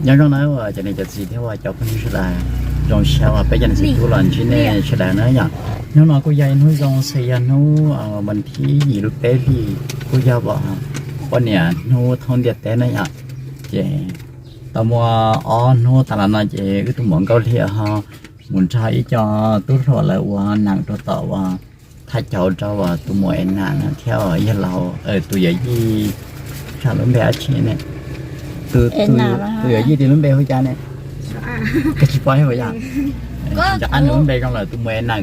Nyob zoo na uas cov niam cov txiv thiab uas cov phooj ywg sawv daws, zoo siab uas peb cov niam txiv tub los ntsib nej sawv daws na yom. Hnub no kuj yog ib hnub zoo xws yog hnub vas thib yim lub peb hlis, kuj yog poj niam hnub thoob ntiaj teb na yom. Ces tau muaj ob hnub tas los no ces wb tus muam Nkauj Hli ho mus nrog ib co tub hluas lawv ua nees rau tom uas thaj caum rau uas tus muam Enas no thiab uas yawg laus tus yawm yij, lub npe dab tsi ne, tus yawm yij tias lub npe hu cas ne, koj tsis paub thiab puas yog? Rov qab nws lub npe zoo lawm, tus muam Enas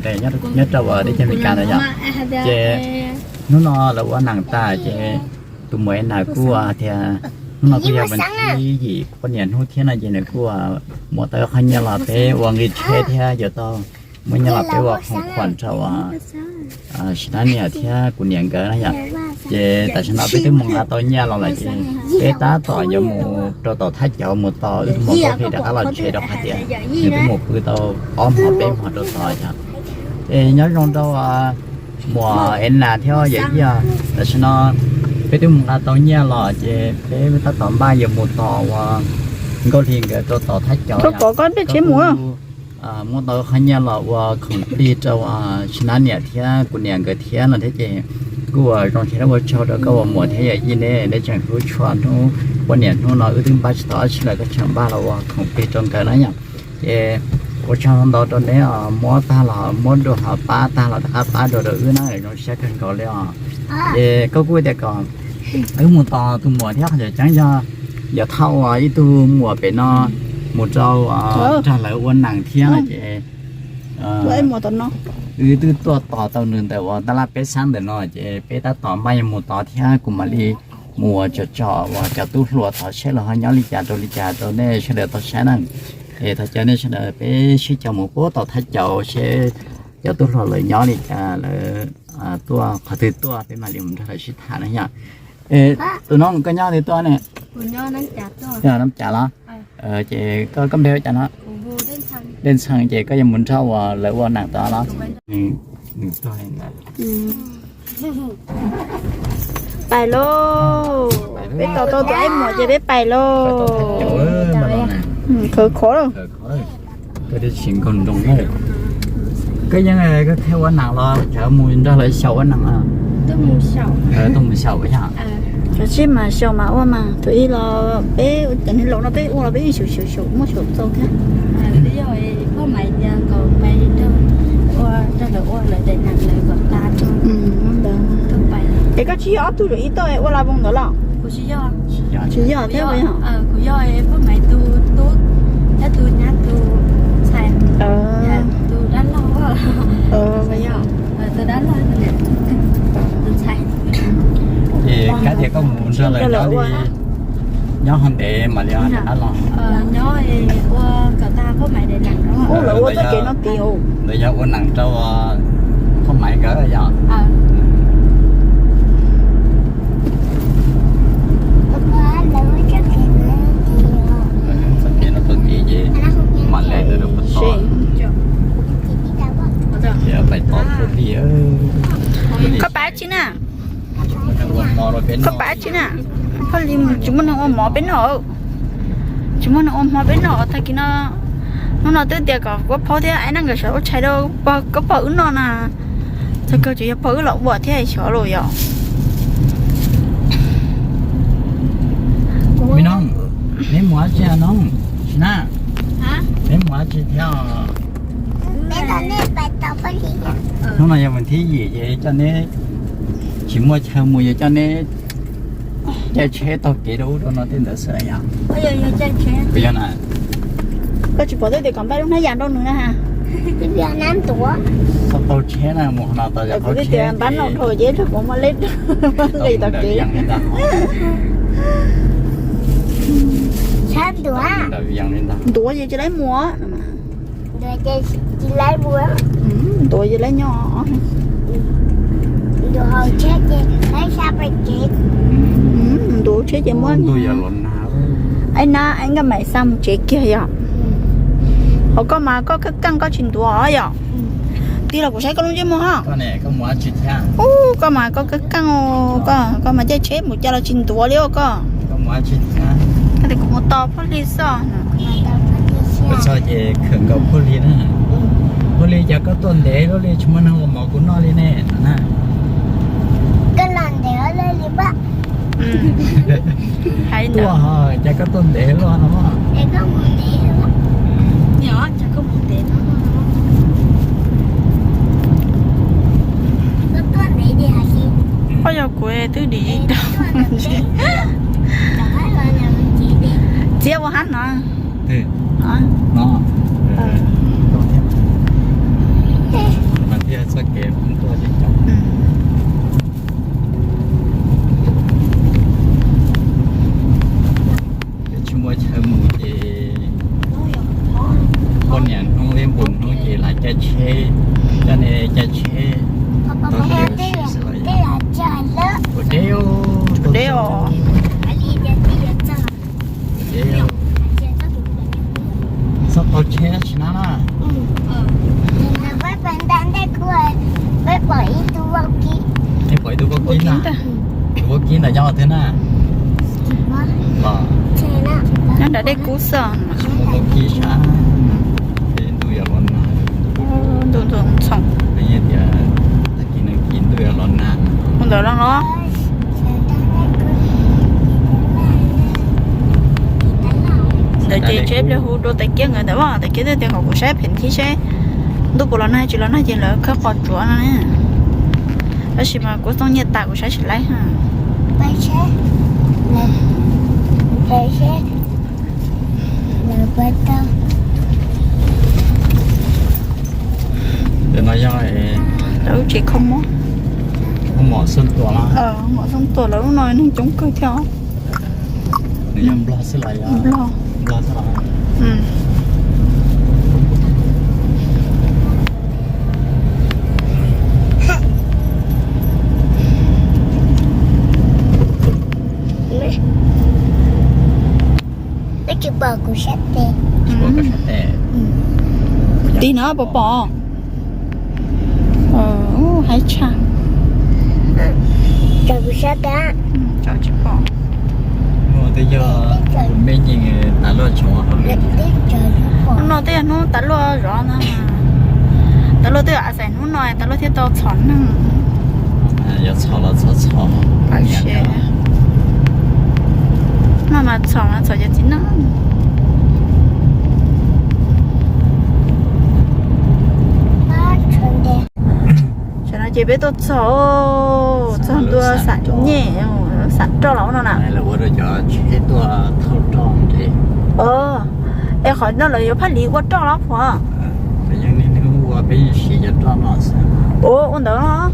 nyob rau uas teb chaws Amelikas na yom. Ces hnub no lawv ua nees tas ces tus muam Enas kuj tias hnub no kuj yog vas thib yim poj niam hnub thiab no ces nws kuj muab tau qhov nyiaj los peb ua nqi tsheb thiab yuav tau muaj nyiaj los peb ua khoom khuam rau uas Sis Nab niam thiab kuv niam nkawd na yom. Ces tam sim no peb twb mus nqa tau nyiaj los lawm ces peb tab tom yuav mus rau tom thaj caum mus tos wb tus muam Nkauj Hli rov qab los tsev rau qhov tias nws twb mus pw tau ob hmos peb hmos rau tod yom. Es nyob zoo rau muam Enas thiab yawm yij, tam sim no peb twb mus nqa tau nyiaj los ces peb tab tom npaj yuav mus tos uas Nkauj Hli nkawd rau tom thaj caum. Muab tau qhov nyiaj los ua khoom plig rau uas Sis Nab niam thiab kuv niam nkawd thiab no thiab ces kuj ua zoo thiab ua tsaug rau koj ua muam thiab yawm yij nej, nej tseem hlub tshua hnub poj niam hnub no wb twb npaj tsis tau dab tsi lawm koj tseem npaj los ua khoom plig rau nkawd na yom. Ces ua tsaug ntau rau neb os, muab tag los muab dua, ho pab tag los rov qab pab dua rau wb na, zoo siab kawg nkaus li os. Ces koj kuj tias kom wb mus tos tus muam thiab qhov tseem ceeb yog, yog thaum uas ib tug muam pem no mus rau nrog lawv ua nees thiab no ces wb twb tuaj tos tau nws ntawm uas tab laj peb xab ntawm no ces peb tab tom npaj yuav mus tod thiab kuv mam li mus ua tsom tsom uas cov tub hluas tod seb los ho nyob li cas rau li cas rau nej sawv daws tau saib na. Es thov caw nej sawv daws peb sib coj mus puag tom thaj caum seb cov tub hluas lawv nyob li cas, lawv tuaj qhov twg tuaj peb mam li mus nrog lawv sib tham na yom. Tus no koj nyob twg tuaj ne? Nab Cas los? Ces koj npe hu cas no? Dej Ntxhee, ces koj yuav mus nrog uas lawv ua nees tod los? Pais lauj, peb tos tau tus aib muam ces peb pais lauj. Khawv khov lawm. Koj yeej koj ua nees los tseem mus nrog lawv xyaum ua nees? Tuaj mus xyaum yog. Cov tsib mas xyaum mas ua mas thaum ub los peb cov niag laus no peb ua los peb yeej xyaum xyaum xyaum muaj xyaum txaus thiab. Es koj tsis yog ob tug zaum ib toj ua la voos ntawd los? Tsis yog thiab. Ces kav tias koj mus nrog lawv nyob li, nyob ho ntev mam li rov qab los. Ua lawv ua txoj kev no tid. Lawv yog ua nees rau Phoj Maiv nkawd yog. Txoj kev no tau tid ces mam li rau puag tod. Pais tom puag tid. Koj pais tsi na? Koj pais tsi na? Phaj Lis, tsis muaj neeg ua mov peb noj. Tsis muaj neeg ua mov peb noj tag kis no. Hnub no twb tias kom Kuab Phaub thiab Aib Nab nkawd sawv ua tshais rau, koj pog wb noj na. Txog kawg tseem yog pog wb los ua thiab xyov los yom. Me noob, neb mus dab tsi noob? Sim na, neb mus dab tsi thiab? Hnub no yog vas thib yim ces coj neb, tsis muaj chaw mus ces coj neb caij tsheb taug kev rau ub rau no tej ntawd xwb yom. Koj tsis pom twb tias kom npaj lub hnab yas rau nws na. Txhob taug tsheb na, mus no tau yog kuv twb tias npaj noj dhau ces rau kuv muaj leb nqis tom kev. Ntuav ces tsis laib mus. Ntuav ces laib nyob. Ntuav tsheb ces muab. Aib Nab, Aib Nkaj Maim xa mus tsev kiag yom. Ho koj mas koj keej keej koj tsis ntuav yom. Tij los kuv saib koj lub ntsej muag ho. Ub, koj mas koj keej keej, koj mas caij tsheb mus cas los tsis ntuav li koj. Tes kuv mus tos Phaj Lis xwb. Koj txog ces khawm nkaus Phaj Lis na. Phaj Lis, cas koj tuaj ntev luaj li tsis muaj neeg ua mov kuv noj li ne no na. Koj los ntev li pab. Tuaj, cas koj tuaj ntev luaj no. Koj yog kuv twb dim tau. Txiav ua hab no. Tsis muaj chaw mus ces poj niam hnub ib npus hnub ces lam caij tsheb, coj nej caij tsheb tau xwb los yog. Tus deb os. Txhob tau tsheb tsis nab na. Nej pom ib tug vaub kib na. Tus vaub kib ntawd nyob qhov twg na? Nyob nram dej kub xwb. Tsis muaj vaub kib sab, ntuj yuav los nag. Ntuj ntxhoo. Tias tag kis nag kis ntuj yuav los nag. Mus ntawd los los. Ntawd ces tsheb pliag hu rau tais kiab nkawd ntawd, tais kiab twb tias kom kuv saib phem thib seb ntuj puas los nag tsis los nag ces lawv khawb qos tsuav no. Tab sis mas kuv txooj nyiaj tas kuv saib tsis laib. Ntawm no yog lawv lub tsev kho mob. Mom Xyooj Tuam los? Mom Xyooj Tuam lawv lub no neeg coob kawg thiab. Nws yog Nplog xwb los yog? Nplog. Nplog xwb los? Tsis pom kuv sab tes. Tsis pom koj sab tes. Tig no puas pom? Haib tshaj. Tsom kuv sab tes. Tsom tsis pom. Twb yog tus me nyeem tas luaj tsoom hauj lwm. No twb yog hnub tas luaj zov ntag. Tas luaj twb yog a xais hnub no tas luaj thiaj tau txhom neeg. Yog txhom los txhom txhom. Noj mas txhom mas txhom cov txiv neej. Tam no ces peb tuaj txog, txog ntua Xam Nyej, Xam Roj los ua no na. Lawv ua rau cov tsheb tuaj thauj roj ntawd. Es qhov no lawv yuav phaj lis ua roj los puas? Peb yeej niaj hnub ua, peb yeej siv cov roj no xwb. Ua ntawd los?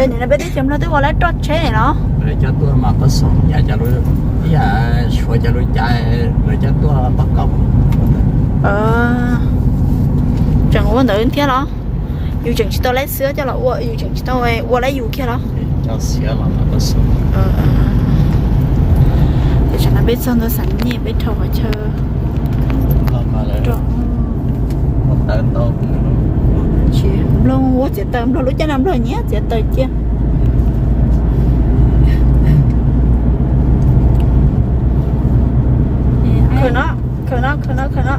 Nim no peb teb chaws Nplog twb ua lawm roj tsheb los? Lawv coj tuaj mas pab xoom cas cov lub, ib yam suav cov lub cas lawv coj tuaj pab kauj. Tseem ua ntawd thiab los? Yus tseem tsis tau laib xiab coj los ua, yus tseem tsis tau ua laib yus kiag los? Coj xiab los mas pab xoom. Ces tsam no peb txog ntua Xam Nyej peb dhau qhov chaw. Nplooj ua txiav taws, Nplog lub caij no Nplog nyiam txiav taws cia. Khaws no, khaws no, khaws no, khaws no.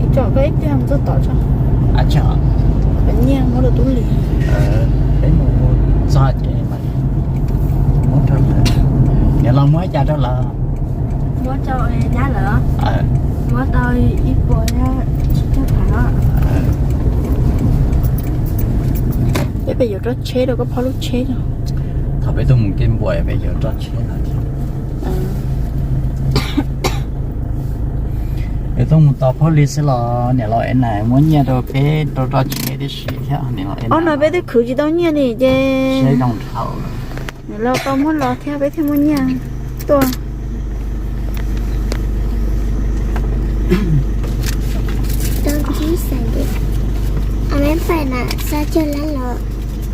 Ib tsom koj ib pliag mus txog tod tso. Qhov nyiaj muab rau tub Lis. Peb mus txog ces muab rau lawv. Niam los muab ib co rau lawv. Muab rau nyab lawv. Muab tau ib puas thiab tsib caug phav. Peb pem yuav roj tsheb rau koj phob lub tsheb no. Thaum peb tuaj mus kev npuas peb yuav roj tsheb no thiab. Peb tuaj mus tos Phaj Lis xwb los niam laus Ev Nas muab nyiaj rau peb rau roj tsheb tib si thiab. Ob no peb twb khwv tsis tau nyiaj li ces seb zoo dhau. Niam laus tau muab los thiab peb thiaj muaj nyiaj tuaj.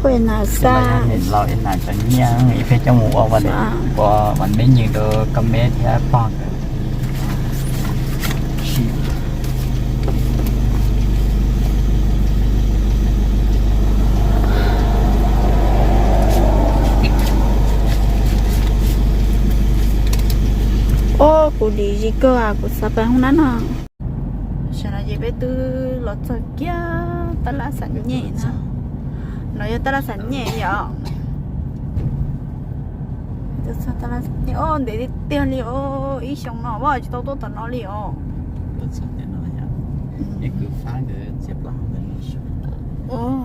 Paj Nas xa, niam laus Ev Nas cov nyiaj peb coj mus ua ua ua me nyeem rau koj me thiab pog nkawd. Kuv dim zis kawg, kuv xav pais hoob nab no. Tam sim no ces peb twb los txog kiag tab laj xam nyem na. No yog tab laj xam nyem yom. Ntev tiag tiag li os, ib xyoo no tsis tau tuaj tom no li os.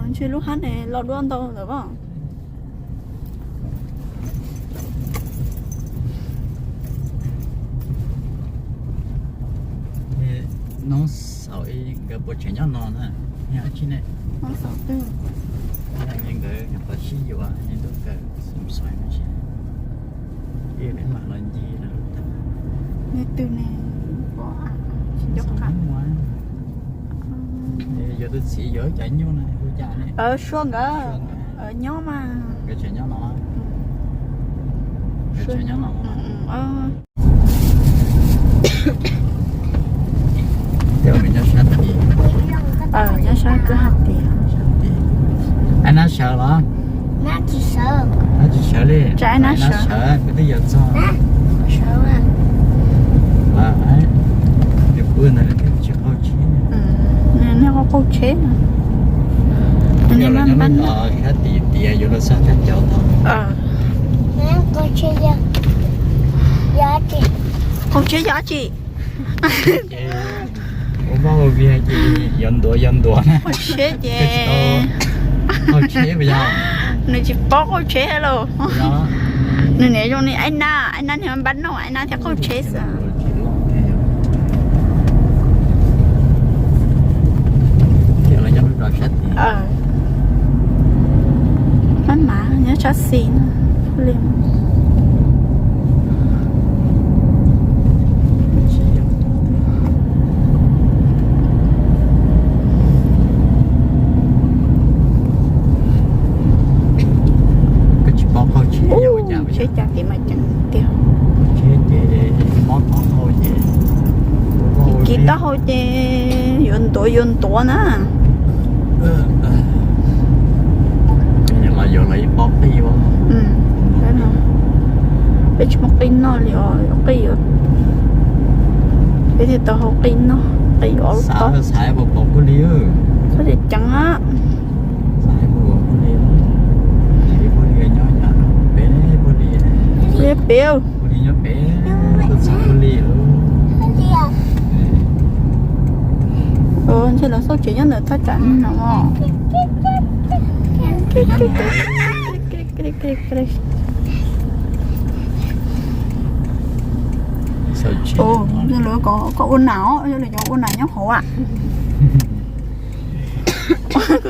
Ntshe lub hab ne los duab ntau ntawd as. Nov xaum nkawd puas tseem nyob no na? Yog dab tsi ne? Nkawd nyuam qhuav sib yuav, ntuj kawg xom xom no tsis, ib mam los ncig lawm. Yuav tus txiv yuav cov nyuj na hu cas ne? Suab nkawd nyob mas. Nkawd tseem nyob no. Nkawd tseem nyob no. Nyob sab tid. Nyob sab tid. Aib Nab sawv los? Nab tsis sawv li. Aib Nab sawv, kuv twb yuav txog. Nws pw ntawd nws thiaj tsis qaug tsheb. Nws qaug tsheb. Nws nyob sab tid tias yuav los txog thaj cov tod. Qaug tsheb yog dab tsi? Ua vaj ua vias ces yuav ntuav yuav ntuav na. Qaug tsheb ces, qaug tsheb puas yog? Nws tsis paub qaug tsheb lauj. Nws niam zoo li Aib Nab, Aib Nab niag npab noj, Aib Nab thiaj qaug tsheb xwb. Mab mas nyob sab xis no. Tsheb cas tim mas ceev tiag. Tsheb ces mob taub hau ces, kiv taub hau ces yuav ntuav yuav ntuav na. Los yuav los ib pob qij ua. Peb tsis muaj qij noj li os, qij, peb thiaj tau hau qij noj, qij ua xav, xav puas pom puag li. Txhob ceev ceev a. Peb, peb, peb. Ntshe lawv xauj tsev nyob ntawm thaj tsam no. Yog lawv kom ua nas os, yog lawv cov ua nas nyob hauv a.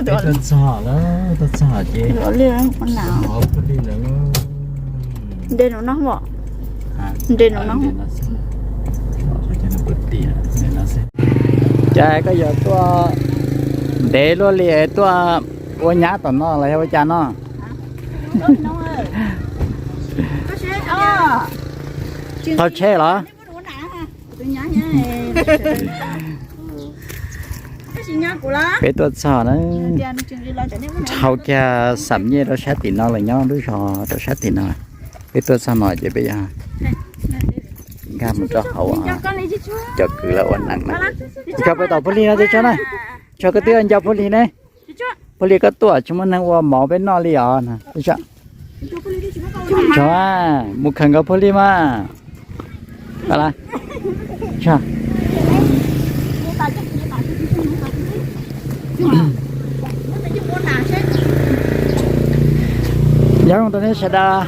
Tuaj txog lawm, tuaj txog ces ua nas. Nres no no, nres no no. Cas koj yuav tuaj ntev luaj li tuaj ua nyab tom no los yog ua cas no? Qaug tsheb los? Peb tuaj txog na, dhau kiag xam nyej rau sab tim no lawm, nyob lub zos rau sab tim no. Peb tuaj txog no ces peb yog nkag mus rau hauv cov kwv lawv ua nees na. Tsis tshua peb tom Phuj Lig no tsis tshua na, tsis tshua koj twb nco Phuj Lig ne. Phuj Lig koj tuaj tsis muaj neeg ua mov peb noj li os. Tsis tshua, mus khaws nkawd Phuj Lig mas. Nyob zoo rau nej sawv daws.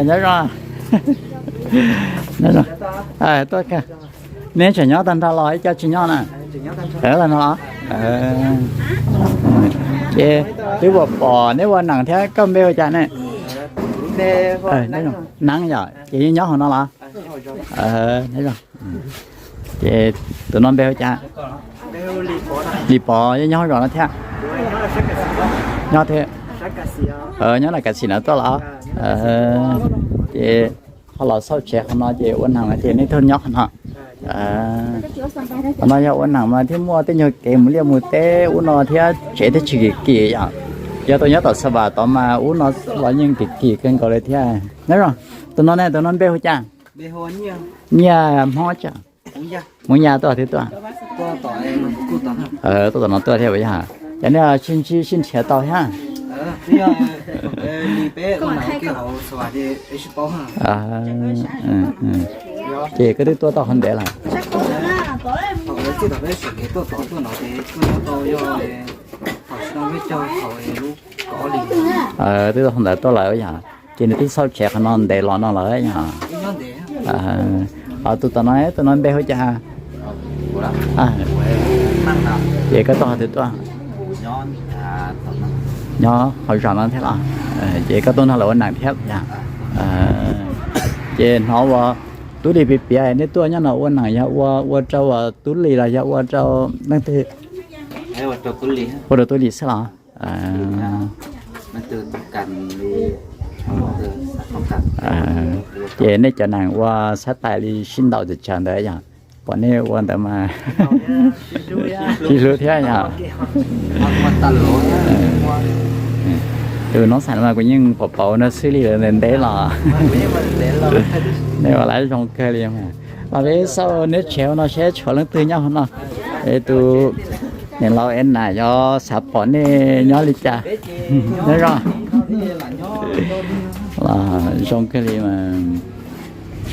Nyob zoo. Tuaj, neb tseem nyob tag nrho los ib co tsis nyob na? Tag nrho los. Ces twb pom neb ua nees thiab, koj npe hu cas ne? Neeb yom, ces yeej nyob hauv no los? Ces tus no npe hu cas? Lis Pov, yeej nyob hauv zos no thiab? Nyob thiab. Nyob Lam Kav Xim no tuaj los? Ces ho los xauj tsev qhov no ces ua nees no ces nej tuaj nyob qhov no. Qhov no yog ua nees mas thiaj muaj tej nyuag kev mus liaj mus teb ub no thiab, tsev thiaj tsis kim kim yom. Yog tus nyob tom Xa Vam tod mas ub no los yeej kim kim kawg nkaus li thiab. Nyob zoo, tus no ne, tus no npe hu cas? Nyiaj Hmoob tso. Hmoob Yaj tuaj twb tuaj. Tuaj tom no tuaj thiab puas yog? Ces nej sib ntsib sib nrhiav tau thiab. Ces koj twb tuaj tau qhov ntev lawm. Twb tau qhov ntawd tuaj lawm yog. Ces nws twb xauj tsev qhov no ntev los no lawm yog. Tus tom no, tus no npe hu cas? Ces koj tuaj qhov twg tuaj? Nyob hauv zos no thiab los? Ces koj tuaj nrog lawv ua neej thiab yog? Ces hnov uas Tub Lis piav piav nej tuaj nyob no ua neej yog ua, ua rau uas Tub Lis los yog ua rau leej twg? Ua rau Tub Lis xwb los? Ces nej cov neeg ua xab tais li sib ntaus tawm tsawv ntawd yog? Pom nej ua ntawd mas sib hlub thiab yog? Tus noob xas no mas kuv yeej pom pauv no xwb li lawm ntev los. Nej ua lawv zoo kawg li. Los peb xauj neb tsev no seb tshuav leej twg nyob hauv no. Es tus niam laus Enas yog xav pom nej nyob li cas? Nyob zoo. Zoo kawg li mas.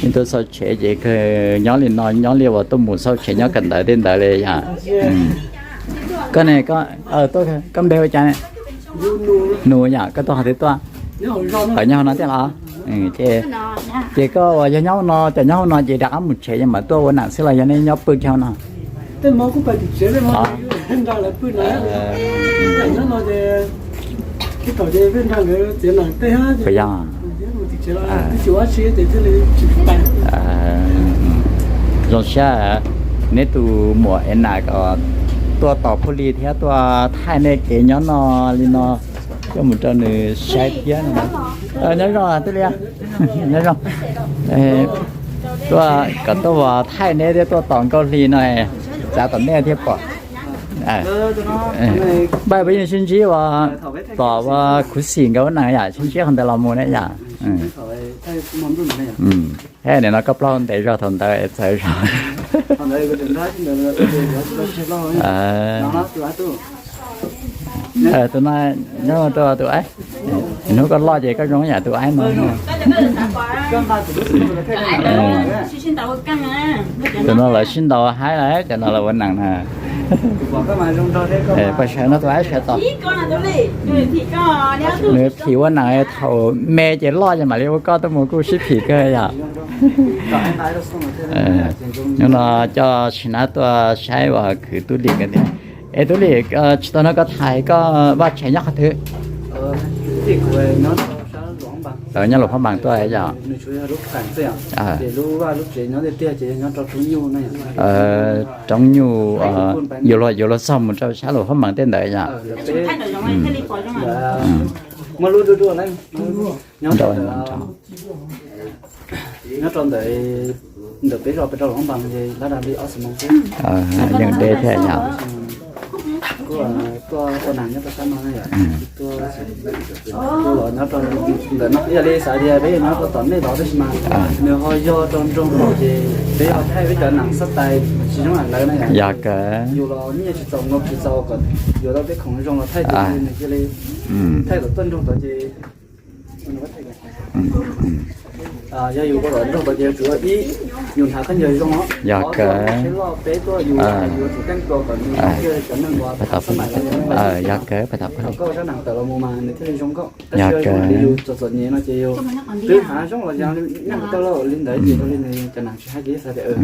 Nej tuaj xauj tsev ces kawg nyob li no, nyob li uas tuaj mus xauj tsev nyob kawm ntawv tej ntawd li yom. Koj ne, koj npe hu cas? Nus yom, koj tuaj qhov twg tuaj? Nyob hauv no thiab los? Ces koj uas yog nyob hauv no, cov nyob hauv no ces rov qab mus tsev ces mam tuaj ua neej xwb los yog nej nyob pw kiag hauv no? Puas yog? Zoo siab neb tus muam Enas tuaj tos Phub Lis thiab tuaj thaij nej kev nyob no li no coj mus rau nws saib thiab. Nyob zoo Tub Lis, nyob zoo. Tuaj kom tuaj ua thaij neb thiab tuaj tos Nkauj Hli no, txav tom nej thiab pom. Npaj peb yeej sib ntsib ua tom ua khuv xim nkawd ua neej yom, sib ntsib qhov ntawd los mus ne yom. Thiab nim no koj plaub ntev zog thaum ntawd txawv zog. Tus no nyob tus aib, hnub koj loj ces koj zoo yam tus aib no. Tus no lawv sib ntaus haib lawm, cov no lawv ua neej na. Paj sawv no tus aib sawv tod. Nws phim ua neej thaum me ces loj ces mam li ua koj tuaj mus kuj sib phim kawg yom. Hnub no coj Sim Nab tuaj saib uas khwv Tub Lis kawg thiab. Es Tub Lis, tsis tau no koj tham koj vaj tsev nyob qhov twg? Nyob Luas Phab Npas tuaj yom. Roob Nyuj, yuav luag txog mus rau sab Luas Phab Npas tej ntawd yom. Nyob rau ntawm, ntawm peb zos pes rau Luas Phab Npas ces lab dag li ob xuab moos xwb. Yeej deb thiab yom. Kuj tuaj ua neej nyob rau sab no na yom. Kuj los nyob rau ntawm no, yog li xav tias peb nyob rau tom nej tod tab sis mas nws ho yog rau nroog lawm ces peb ho thaij peb cov neej xab tais tsis zoo li lawv na yom. Yog kawg. Yus los nyiaj tsis txaus nkaus tsis txaus kom yuav tau tej khoom zoo los thaij ces nws cia li thaij kom tuaj nroog tod ces yog yus ua tom nroog tod ces tsuav ib, yus hnav khaub ncaws zoo os. Yog kawg. Yus tsum teej tua kom nws cov neeg uas xab tais yog kawg, kom koj sab neej tawm los mus mas nws thiaj li zoo nkauj. Tab sis yog yus txom txom nyem no ces yus twb hnav zoo los yog neeg tau los li ntawd ces ua li ntawd cov neej tsis hais ces xav tias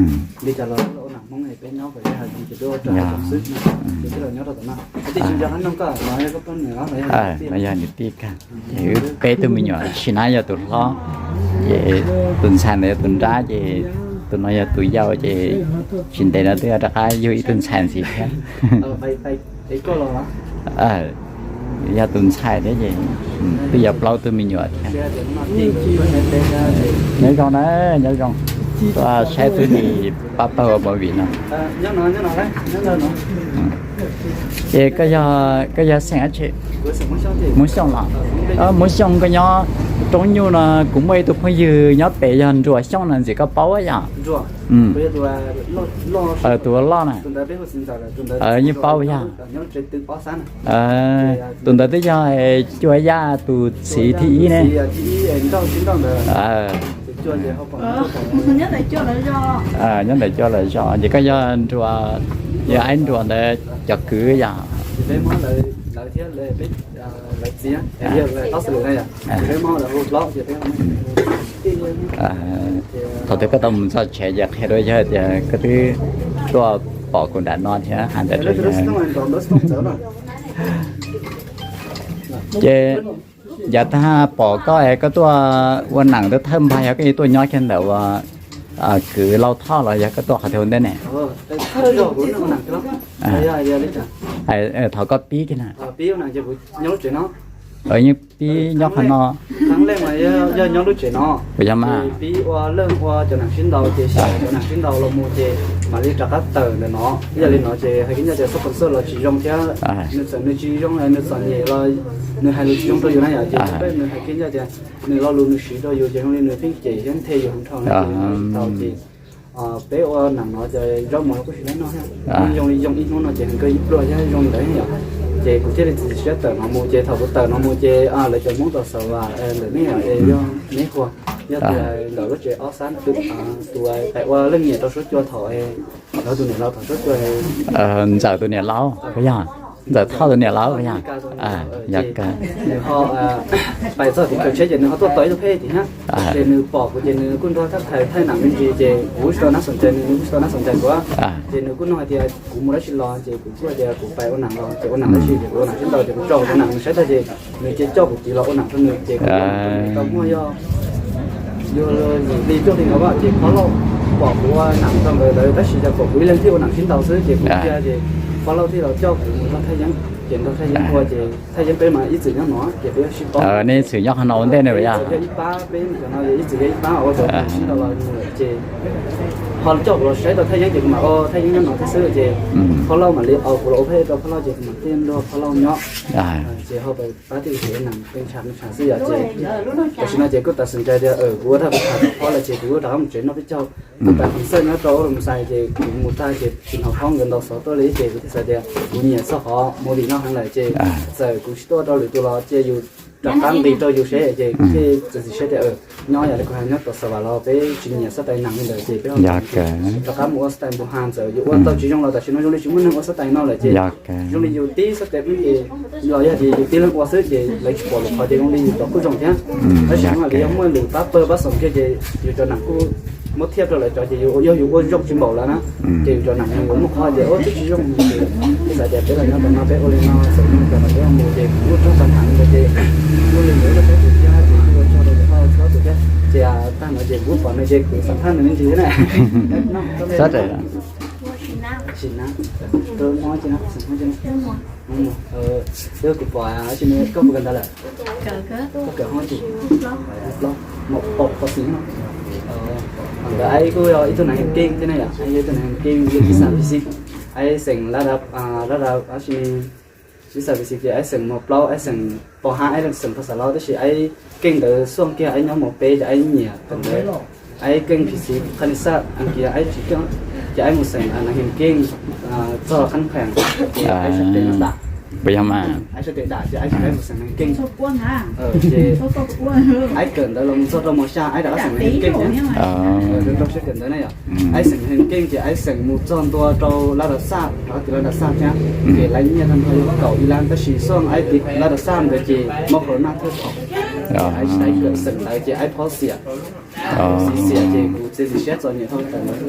li cas los ua neej Hmoob peb nyob kom ib hais ces twb ua rau xwb ces twb los nyob rau tom no. Tej tsis nco qab nug koj los yog koj poj niam los yog no yog niam tij kawg. Ces wb peb tug me nyuam, Sim Nab yog tus hlob, ces tus ntxhais ntawd yog tus nrab, ces tus no yog tus yau, ces tsis ntev no twb yuav rov qab yug ib tug ntxhais ntxiv thiab. Yog tus ntxhais thiab ces twb yog plaub tug me nyuam thiab. Nyob zoo na, nyob zoo. Saib twb li pab pawg ua movie no. Ces koj yog xeem dab tsi? Hmoob Xyooj los? Hmoob Xyooj koj nyob Roob Nyuj no, kuv muaj ib tug phooj ywg nyob pem yog Nruas Xyooj no ntxim koj paub yom? Tus loj na. Yeej paub yog. Tus ntawd twb yog Cua Yaj tus txiv thib ib ne. Nyob ntawm Cua lawv zos ces koj yog Nruas, yog Aib Nruas ntawd cov kwv yom? Thaum twg koj tau mus txog tsev ces qhia rau yawg tias koj twb tuaj pom kuv nram no thiab hais ntawd rau yawg. Ces yav tag pom koj es koj tuaj ua nam tuaj thawj npag, yog koj tuaj nyob kiag ntawm ua kwv Lauj Thoj los yog koj tuaj qhov twg ua ntej ne? Thov koj pib kiag na. Yeej pib nyob qhov no. Yog nyob lub tsev no, puas yog mas? Pib ua leej ua cov nam sib ntaus ces xyaum cov nam sib ntaus los mus ces mam li rov qab tawm ntawm no. Yog li no ces hais kev ncaj tias xab pos xoj los tsis zoo thiab, nws txawm nws tsis zoo, nws txom nyem los nws hais lus tsis zoo rau yus na yom, ces peb nws hais kev ncaj tias nws lo lus nws siv rau yus ces zoo li nws pheej cem thiab nthe yus hluas nraug no ces thaum ces peb ua nam no ces zaub mov kuj tsis laib noj thiab, zoo li zoo ib hnub no ces heev kawg ib pluag thiab zoo li ntawd yom. Ces kuv thiaj li txiav txim siab tawm no mus ces thaum kuv tawm no mus ces lawv cov Hmoob tom Xav Vas ntawm nej yog Neb Huas, yog tias ntawm lub tsev ob xab tus pais ua leej niam rau Suab Cua thaum, lawv tus niam laus thaum Suab Cua. Ntxawm tus niam laus puas yog? Ntxawm Thoj tus niam laus puas yog? Yog kawg. Nws ho pais txog tim kawm tsheb ces nws ho tuaj tos ib tug phej tim thiab, ces nws pom kuv ces nws kuj nrog thaj thais thaij nam me ntsis ces kuv tsis tau nab xom cai nws, nws kuj tsis tau nab xom cai kuv. Ces nws kuj nug hais tias kuv mus dab tsi los ces kuv kuj hais tias kuv pais ua nam los ces ua nam dab tsi ces kuv ua nam sib ntaus ces kuv tso kuv cov nam nws saib tag ces nws cia coj kuv tiv los ua nam rau nws ces kuv ua nam rau nws tau muaj yog yog yim hli cuaj hli no ces Phob Lauj pom kuv ua nam rau nkawd lawm tab sis yog pom kuv ib leeg thiaj ua nam sib ntaus xwb ces kuv cia ces Phob Lauj thiaj los coj kuv mus nrog Thaj Yeeb ces nrog Thaj Yeeb ua ces Thaj Yeeb peb mas ib txwm nyob no ces peb sib paub. Nej ib txwm nyob qhov no ua ntej ne puas yog? Ib pab peb cov no ib txwm yog ib pab ua cov sib ntaus los mus lawm ces ho coj kuv los saib tau Thaj Yeeb ces kuv mam ua Thaj Yeeb nyob no thiab xwb ces Phob Lauj mam li ua kuv los ua phej rau Phob Lauj ces kuv mam thiaj nrog Phob Lauj nyob ces ho pab thiaj li nam peb ntshav ntshav xwb yom ces tam sim no ces kuj tam sim ntshai tias kuv ua tag kuv tham tau Phob lawm ces kuv rov qab mus tsev noj peb caug. Kuv pais qhov xaj nyob rau ua los xais ces kuv mus tag ces tsis hnov Phob nkawd ntaus xov tuaj li ces kuv thiaj xav tias kuv nyiam txog qhov movie no heev lawm ces txawm kuv tsis tuaj rau lwm tus los cia yus rov qab nqis rau yus seb ces kuv thiaj txiav txim siab tias nyob yam li kuv hais nyob tom Xav Vas los peb tsis nyiam xab tais nam li ntawd ces peb rov qab mus ua xab tais npus ha ntxawm yus ua tau tsis zoo los tam sim no zoo li tsis muaj neeg ua xab tais no lawm ces zoo li yus tib xab tais peb ces los yog tias yus tib leeg ua xwb ces lawv tsis pom lus qhov ces zoo li yus cov kuj zoo thiab. Tab sis no yog muaj lwm pab pawg pab xoom kiag ces yus cov nam kuj muab thiaj rau lawv cov ces yog yus ua zoo tsis npaum lawv na ces yus cov nam yuav muaj qhov tias ua twb tsis zoo ces xav tias peb los nyob tom no peb ua li no txawm yog cov no peb mus ces kuv muaj tsob xas tham li ntawd ces muaj li ntawd peb tus thiab ces kuj ua tsaug rau cov pab txhua tus thiab ces tag no ces kuv pom nws ces kuv xam phaj nws me ntsis thiab na. Sim na, kuv pom koj puas kawm ntawv lawm? Koj kawm hoob tsi? Plaub, pom xim no. Ntawd aib kuj yog ib tug nam heem keej thiab na yom, aib yog ib tug nam heem keej, ib xas physics, aib xeem lab dab, lab dab, ib xas physics ces aib xeem mos plaub, aib xeem pos hab, aib xeem phas xas laub, tab sis aib keej ntawd xuaj kiag aib nyob mos peb ces aib nyiam kawm ntawv, aib keej physics, khab nis xaj, aib tsis keej ces aib mus xeem nam heem keej txog khab kheem ces aib sawv tes no tas. Puas yog mas? Aib sawv tes tas ces aib tsis mus xeem nam heem keej. Ces aib kawm ntawv los mus txog rau mos xya aib rov qab xeem nam heem keej thiab. Rau siab kawm ntawv na yom. Aib xeem nam heem keej ces aib xeem mus txog ntua rau lab dab xaj, rov qab tiv lab dab xaj thiab. Ces lawv nyiaj tag nrho yog kaum ib lab tab sis xuaj aib tiv lab dab xaj ntawd ces mob corona thiab thaum aib tsis tau kawm xeem ntawd ces aib phob xiam, xiam xiam ces kuv txiav txim siab txom nyem tau tawm ntawv,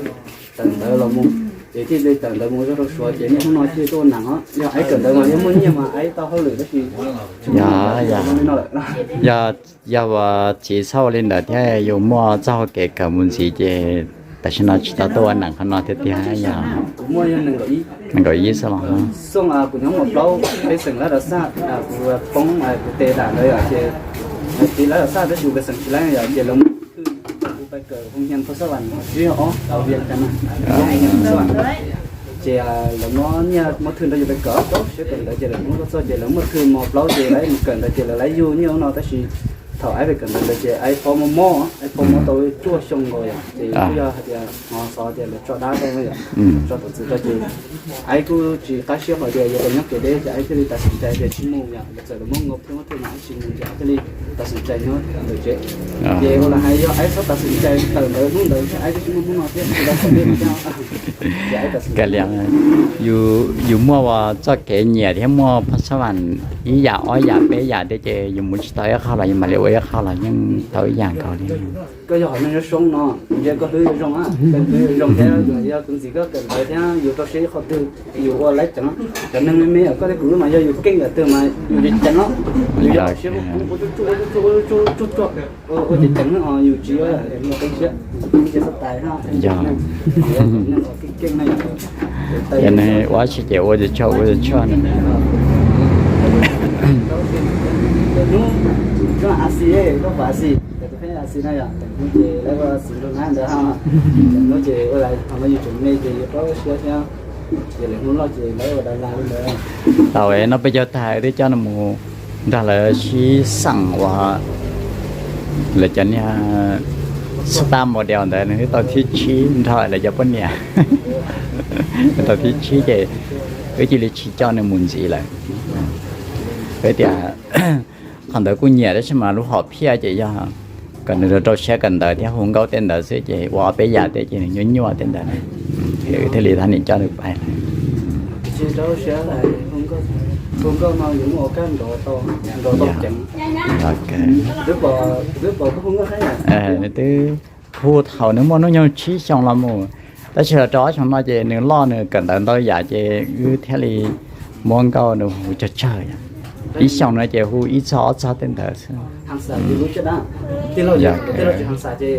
tawm ntawv los mus ces thiaj li tawm ntawv mus zog rau Suav ces niaj hnub no thiaj tuaj ua nam os. Yog aib kawm ntawv mas yeej muaj nyiaj mas aib tau hauj lwm tab sis li no lawm. Yog, yog ua txiv txhob ua li ntawd thiab yus muaj txoj hau kev kawm mus ntxiv ces tam sim no tsis tau tuaj ua nam qhov no tiag tiag yog. Kuv muaj yog nees nkaum ib xwb los. Xuaj kuv nyob mos plaub peb xeem lab dab xaj, kuv poob kuv tes dam ntawd yom ces tiv lab dab xaj tab sis kuv xeem tsis laib yom ces lawv mus Kawm hoo nyiaj Phab Xab Vam tsib ob tau Vias Cas na, hoo nyiaj Phab Xab Vam. Ces lawv muab nyiaj muab thwj nrog yus pais kawm, siab kawm ntawv ces lawv muab tuaj txog ces lawv muaj thwj mos plaub ces lawv mus kawm ntawv ces lawv laib yug nyiaj ub no tab sis thaum aib pais kawm ntawv ntawd ces aib paub mob mob, aib paub mob tau cuaj xyoo nkaus yom, ces kuj yog hais tias hmo xov tias lawv tso dab rau yom, tso tawm txwv rau ces aib kuj tsis qab siab hais tias yuav tau nyob kev deb ces aib thiaj li tas sim ncai tias tsis mus yom, lawv txawm lawv muab nkaus thiab muab thwj mas aib tsis mus ces aib thiaj li tas sim ncai nyob ntawm tsev. Ces ua los hais yog aib txhob tas sim ncai kawm ntawv hnub ntawd ces aib twb tsis muaj hnub no thiab tsis tau qhov deb no thiab. Ces aib tas sim ncai. Yus muaj txoj kev nyiam thiab muaj Phab Xab Vam ib yam ob yam peb yam thiab ces yus mus tsis tau ib qho los yus mam li ua ib qho los yeej tau ib yam nkaus li. Koj yog hom neeg nyob soob no, kuv ntsia koj hlwb yuav zoo, koj hlwb yuav zoo thiab yog kuv ntxiv koj kawm ntawv thiab yus rau siab ib qho twg, yus ua laib ceev. Cov neeg me me koj thiab kuv mas yog yus keej yam twg mas yus ceev ceev os, yus yog siab ua tsuj tsuj tsuj tsuj, ua ceev ceev os, yus tsis ua qeeb siab, ua tais ha. Yog, ua tsis ces ua tsis tshua, ua tsis tshua. Hnub koj a xi, koj pom a xi, tus pheej a xi na yom, hnub ces lawv ua xi nrog na ntawd ha. Hnub ces ua lawm thaum no yus tseem me ces yus paub siab thiab, ces lawv hnub loj ces lawv ua da la li ntawd. Tau no peb cov tag twb coj nws mus nrog lawv sib xeem uas lawv cov niag star model ntawd nws twb tau thib tsib nrog lawv cov poj niam. Nws tau thib tsib ces wb cia li tsis coj nws mus ntxiv lawm. Wb tias qhov ntawd kuj nyiam tab sis mas lub hom phiaj ces yog kom nws rau siab kawm ntawv thiab hu nkauj tej ntawd xwb ces ua ob peb yam tej ces nws nyuaj nyuaj tej ntawd na. Thiaj li thab nim coj nws pais lawm. Nws twb hu thaum nws muaj hnub nyoog tsib xyoos los mus, tab sis los rau ob xyoos no ces nws loj nws kawm ntawv ntau yam ces wb thiaj li muab nkauj nws hu tsawg tsawg yom. Ib xyoos no ces hu ib txog ob txog tej ntawd xwb. Tij laug tsis heev xav ces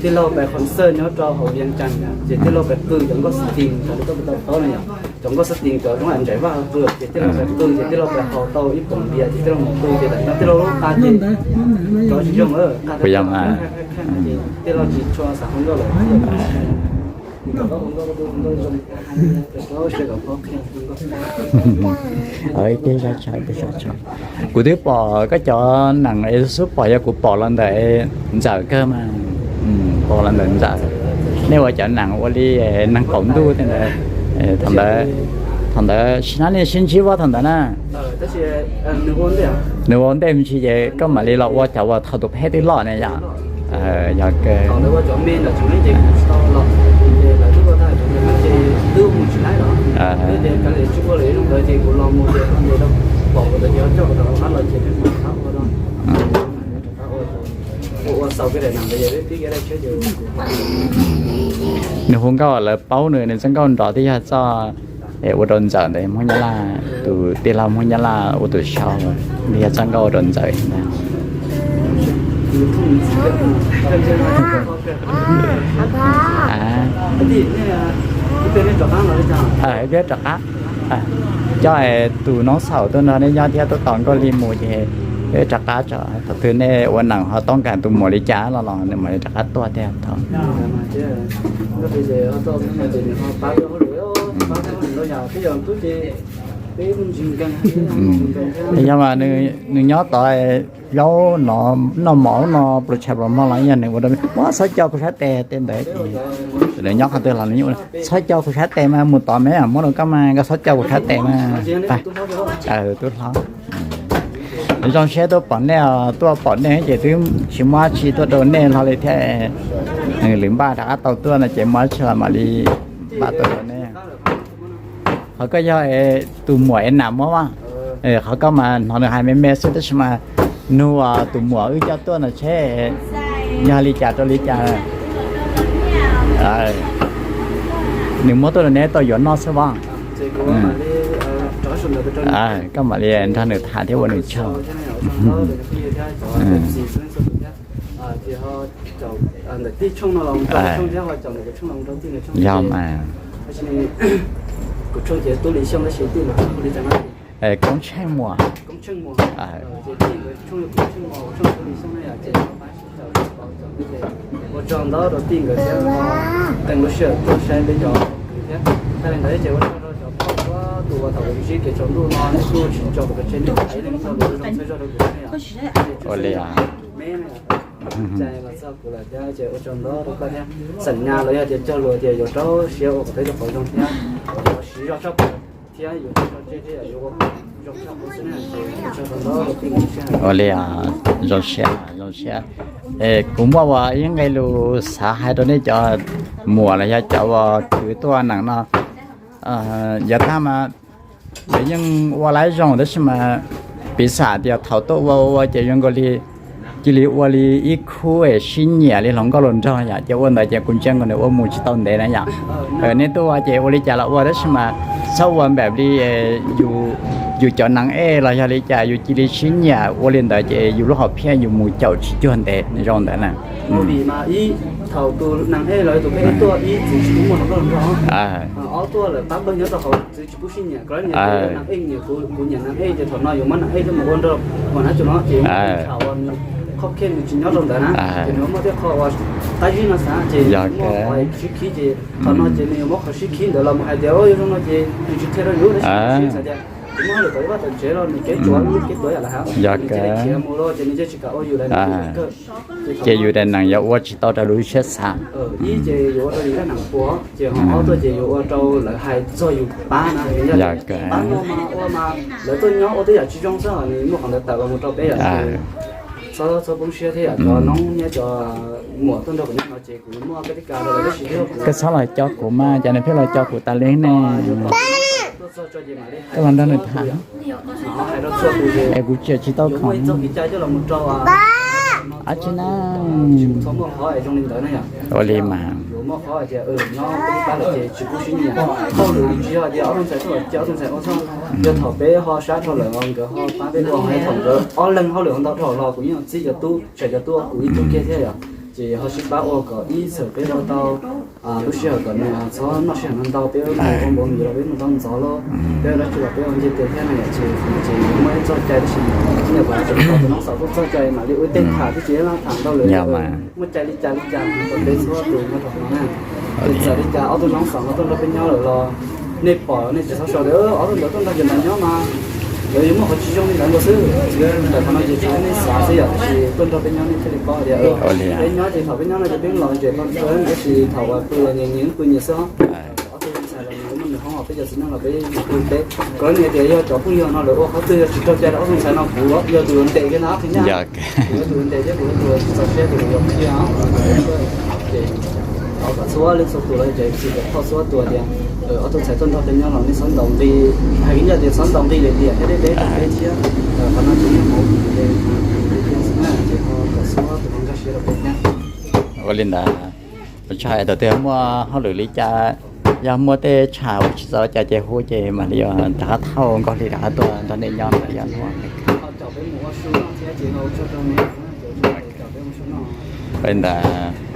tij laug pais concert nyob rau hauv Vias Cas ces tij laug pais qw cov nkauj setting raws li koj puas tau paub no yom. Cov nkauj setting cov zoo ntshai vaj qw ces tij laug pais qw ces tij laug pais haus tau ib poom npias ces tij laug mus qw ces tam no tij laug lub qa ces cov tsis zoo, qa tij laug tsis tshua xav hu nkauj lawm. Kuv twb pom koj cov nees es xub pom yog kuv pom los ntawm Ntxawm kawg mas, pom los ntawm Ntxawm. Nej ua cov nees ua li nees qaum ntuj tej ntawd. Thaum ntawd, thaum ntawd sim neej nej sib ntsib vab thaum ntawd na. Nws ua ntej me ntsis ces koj mam li los ua cov uas thaum tus pheb twb loj ne yom. Yog kawg. Nws hu nkauj lawv paub nws, nws txoj nkauj nrov twb yog txoj ua rau Ntxawm ntawd, Hmoob Nyab Laj, tus tij laug Hmoob Nyab Laj ua tus sau, nws yog txoj nkauj ua rau Ntxawm ntag. Peb rov qab, coj tus noob xaum tuaj nrog nej nyob thiab tuaj tos nkauj li mus ces peb rov qab tso. Thaum twg nej ua neem ho toob kas tus muam li cas los los nws mam li rov qab tuaj tiag thaum. Yog mas nws nyob tod zaub no noj mov no pluas tshais pluas hmo los yog nws ua rau, muab txhob coj kuv sab tes tej ntawd. Nws nyob qhov twg los nws yeej ua, txhob coj kuv sab tes mas mus tod me muab rau koj mas koj txhob coj kuv sab tes mas. Tub hlob. Zoo siab tuaj pom nej, tuaj pom nej ces twb tsis muaj dab tsi tuaj rau nej hlo li thiab. Lwm npaj rov qab tau tuaj no ces muaj dab tsi los mam li npaj tuaj rau nej. Qhov koj yog tus muam es nam muab mas, qhov koj mas hnov nws hais me me xwb tab sis mas nug tus muam wb coj tuaj no seb yog li cas rau li cas. Nws muab tuaj rau neb tau yuav noj xwb mas. Koj mam li nrog nws tham thiab ua nws tsaug. Yog mas. Koob Tsheej Muas. Ua tsaug ntau rau tij nkawd thiab, qee lub sij hawm tuaj saib peb cov kwv thiab. Tag li ntawd ces ua tsaug rau cov phooj ywg txhua tus uas thaum kuv ntsib kev tsaus ntuj no nej kuj tsis tso kuv pes tseg, nej ua ib leeg txhua tus zoo txhawb zog rau kuv thiab yom. Ua li os. Cai los txog kuv lawm thiab ces ua tsaug ntau rau koj thiab. Xam nyas los yog tias cog lus tias yuav rau siab ua kom peb tau qhov zoo thiab, yuav siv zog tshaj plaws thiab yus tso tseg thiab yuav ua zoo tshaj qub xwb na. Ua li os, zoo siab zoo siab. Kuv muaj ua ib nqe lus xav hais rau nej cov muam los yog cov uas kwv tuaj nees no, yav tag mas lawv yeej ua laib zoo tab sis mas piv xam tias thaum tuaj ua ua ces zoo nkaus li cia li ua li ib khub es sib nyiam li hluas nkauj hluas nraug yom, ces ua ntawd ces kuv ntsia nkaus nws ua mus tsis tau ntev na yom. Nej tuaj ua ces ua li cas los ua tab sis mas txhob ua npaum li yus cov nees ej los yog li cas yus cia li sib nyiam ua li ntawd ces yus lub hom phiaj yus mus caum tsis cuag ntev zoo ntawd na. Ua vim mas ib, thaum tus nees ej los tus pheej tuaj ib txwv tsis pub muaj hluas nkauj hluas nraug, ob tuaj lawm pab npawg nyob rau hauv txwv tsis pub sib nyiam, koj nyiam nees ej nyiam kuv, kuv nyiam nees ej ces thaum no yuav muab nees ej coj mus ua nrog hluas nraug na, tsuas no ces tham uas nws qhov khej nws tsis nyob rau ntawd na, ces nws muaj tej qho uas qab zib no xav ces muaj qhov sib khib ces thaum no ces nws yuav muab qhov sib khib ntawd los mus hais tias ua zoo no ces nws tsis qhia rau yus tab sis xav tias kuv muab hauj lwm kom ib pab tawm tsev los nws kev tsuav kev tuav yam lawm hab, nws cia li khiav mus los ces nws yeej tsis kam ua yus lawm na. Ces yus daim nees yog ua tsis tau raws lub siab xav. Ib ces yuav ua rau yus daim nees puas ces ho ob tuaj ces yuav ua rau lawv hais txog yus pab na, pab no mas ua mas lawv tuaj nyob ua tej yam tsis zoo xwb nws muaj qhov ntawd tawm los mus rau peb yom. Txhob txhob poob siab thiab yom, cov noob thiab cov muam tuaj nrog kuv nyob no ces kuv muaj kab tis kas rau lawv tab sis koj txhob los co kuv mas cas nws pheej los co kuv tas li ne. Koj los nrog nws tham. Es kuv tseem tsis tau khoom. Ab tsi na. Ua li mas. Yog thaum peb ho sab dhau lawm nkawd ho pab peb ua, thaum nkawd ob leeg hauj lwm ho ntau dhau los kuv yeej txib cov tub, tsam cov tub kuv ib tug kiag thiab yom. Ces ho sib pab ua kom ib txhawm peb ua tau lub sij hawm kom nws txhob noj sij hawm no ntau, peb ua npaum mis los peb mus tau ntxov los peb ua dab tsi los peb ua nce tes thiab no yom. Ces kuv ces muaj ib txoj cai tab sis nyuam qhuav tseem tau tus noob xaus tuaj txog cai mam li ua tej tham twb tsis tham ntau lawm. Muaj cai li cas li cas rau peb txhua tus nyob rau no na. Ces txawm li cas ob tug noob xaus no tuaj nrog peb nyob lawm los nej pom nej tsis txhob sau tias ob tug ntawd tuaj nrog cov ntawd nyob mas lawv yuav muaj qhov tsis zoo li ntawd nkaus xwb. Tsis ntawm qhov no ces tsuas yog nej xav xwb yom, tab sis tuaj nrog peb nyob nej thiaj li paub tias peb nyob ces thaum peb nyob no ces peb los ntses tau ntawd tab sis thaum uas pw los nyias nyias pw nyias xwb. Ob tug ntxhais los nws muaj nws hoob, peb cov txiv neej los peb pw peb. Koj niam tias yog cov phooj ywg no lawv ua qhov twg yog tsis raug cai rau ob tug ntxhais no kuv yog tus yuav ntes kiag ntag thiab nyab. Kuv yog tus yuav ntes thiab kuv yog tus tsis txaus siab tus yuav qhia. Ces thov kom txhua leej txhua tus los ces tsis kom kho txhua tus tias ob tug ntxhais tuaj nrog peb nyob los nej txhob ntaus nqi. Hais kev ncaj tias txhob ntaus nqi lwm tiam thiab deb deb rau peb thiab. Qhov no tsis yog hauv ces kom txhua tus nkag siab rau peb thiab. Ua li ntawd, tsis hais thaum twg muaj hauj lwm li cas, yog muaj tej tsham uas tsis txaus cas ces hu ces mam li rov qab thauj nkaus li rov qab tuaj nrog nej nyob ntawm yog hnub. Ua li ntawd.